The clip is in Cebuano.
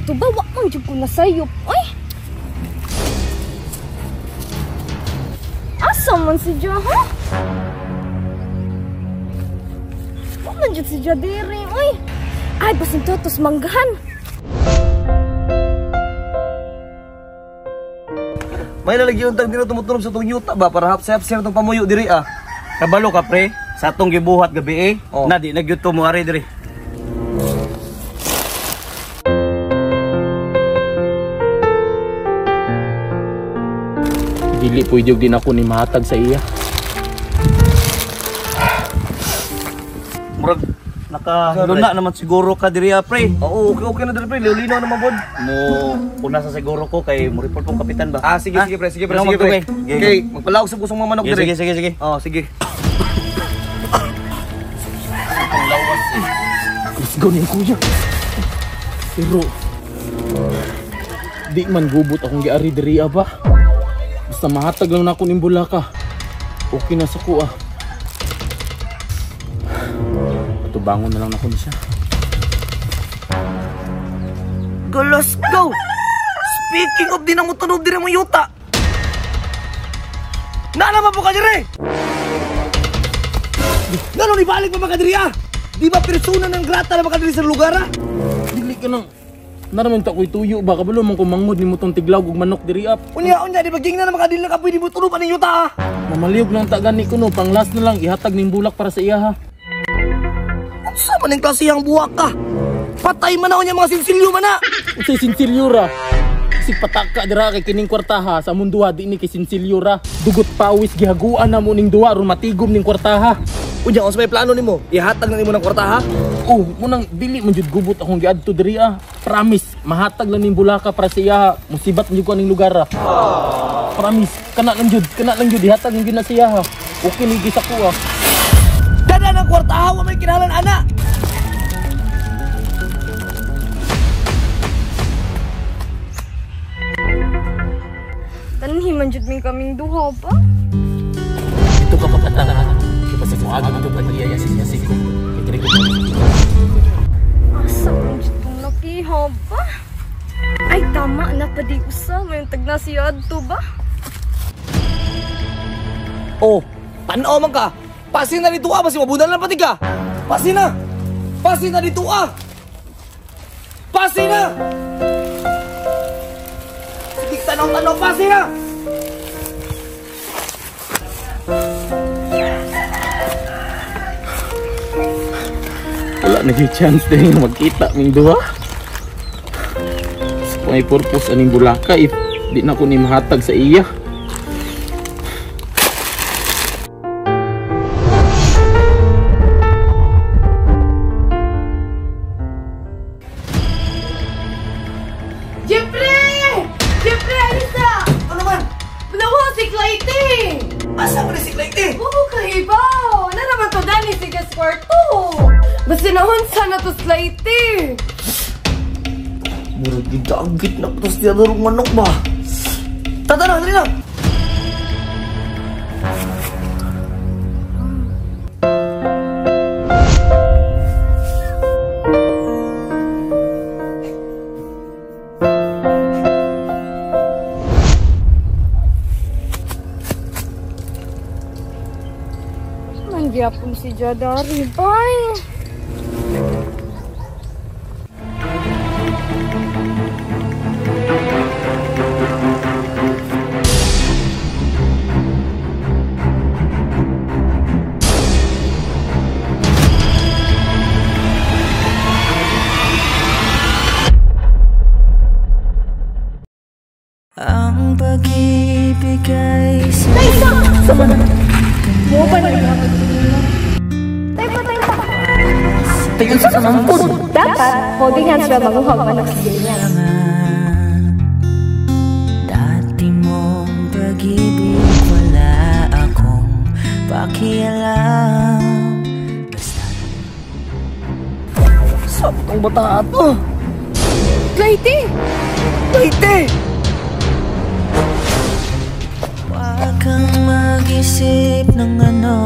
jud to ba? Wa man jud ko nasayop. Ay! Asa man si Ja, ha? Wa man jud si Ja diri, oy. Ay, basin to tos manggahan. May lalagyan tag dino tumutunog sa tong yuta ba para hapsay-hapsay na tong pamuyo diri ah. Kabalo ka pre, sa atong gibuhat gabi eh. Oh. Na di nagyud to mo ari diri. Dili pwede din ako ni mahatag sa iya. Murag nakahiluna naman siguro ka diri ah, pre. Oo, okay okay na diri pre, lilinaw na mabod. Mo una sa siguro ko kay mo report kong kapitan ba. Ah, sige Ha? sige pre, sige pre, Ano sige pre. magtugay? Sige, Okay, magpalaog sa kusong mga manok Sige, diri. sige, sige, sige. Oh, sige. Let's go ni kuya. Pero di man gubot akong giari diri ah, ba. Basta mahatag lang nako ning bulaka. Okay na sa ko ah. Atubangon na lang nako ni siya. Go, let's go. Speaking of di na mo tunog diri mo yuta. Na naman po ka diri. Ngano ni balik pa ba ka diri ah? Di ba persona ng grata na makadiri sa lugar ah? Dili ka nang naraman ta ko'y tuyo ba kabalo man ko mangod nimo tong tiglaw ug manok diri up. Unya unya di ba ging na makadili na kapoy di mo tunog aning yuta ah? Mamaliyog lang ta gani ko no, pang last na lang ihatag ning bulak para sa iya ha. Unsa man ning klasehang buwak ka? Patay man ako niya mga sinsilyo man na. Unsay sinsilyo ra? Si pataka dira kay kining kwartaha sa munduha di ni kay sinsilyo ra. Dugot pawis gihaguan na mo ning duha aron matigom ning kwartaha. Unya unsa may plano nimo? Ihatag na nimo ng kwartaha? Oh, munang dili man jud gubot akong giadto diri ah. Promise, mahatag lang ning bulaka para sa iya. Musibat man jud ko aning lugar ah. Promise, kana lang jud ihatag lang jud na siya ha. Okay ni gisa ko ah. Dada ng kwartaha wa may kinahanglan ana. Tanhi man jud min kaming duha ba? Ito ka papata. Kasi kung agad ito pag-iyaya siya ko. Kaya ko. Asa man jud tong lakiha ba? Ay tama na pa di usa may tag na siya adto ba? Oh, tanaw man ka. Pasin na dito ah, basi mabunal na pati ka. Pasin na. Pasin na dito ah. Pasin na. Sige, tanaw-tanaw, pasin na. Wala na yung chance din magkita ming duha. Sa may purpose aning bulaka if di na ko ni mahatag sa iya. Jeffrey! Jeffrey, alisa! Ano man? Nawa si Clyde! Asa man si Clyde? Oo, kahibaw! Na naman to dani si Gaspar to! Basta nahon sana to Clyde! Murag gidagit na to siya darong manok ba? Tata na, dali na! Nangyapon si Jadari, bye! Ang pag-ibig ay Tingin sa samangkod. Dapat, holding hands ba manguhag manok sa niya. Dati mong pag-ibig, wala akong pakialam. Basta Sa tong bata ato? Clyde! Clyde! Huwag kang mag-isip ng ano.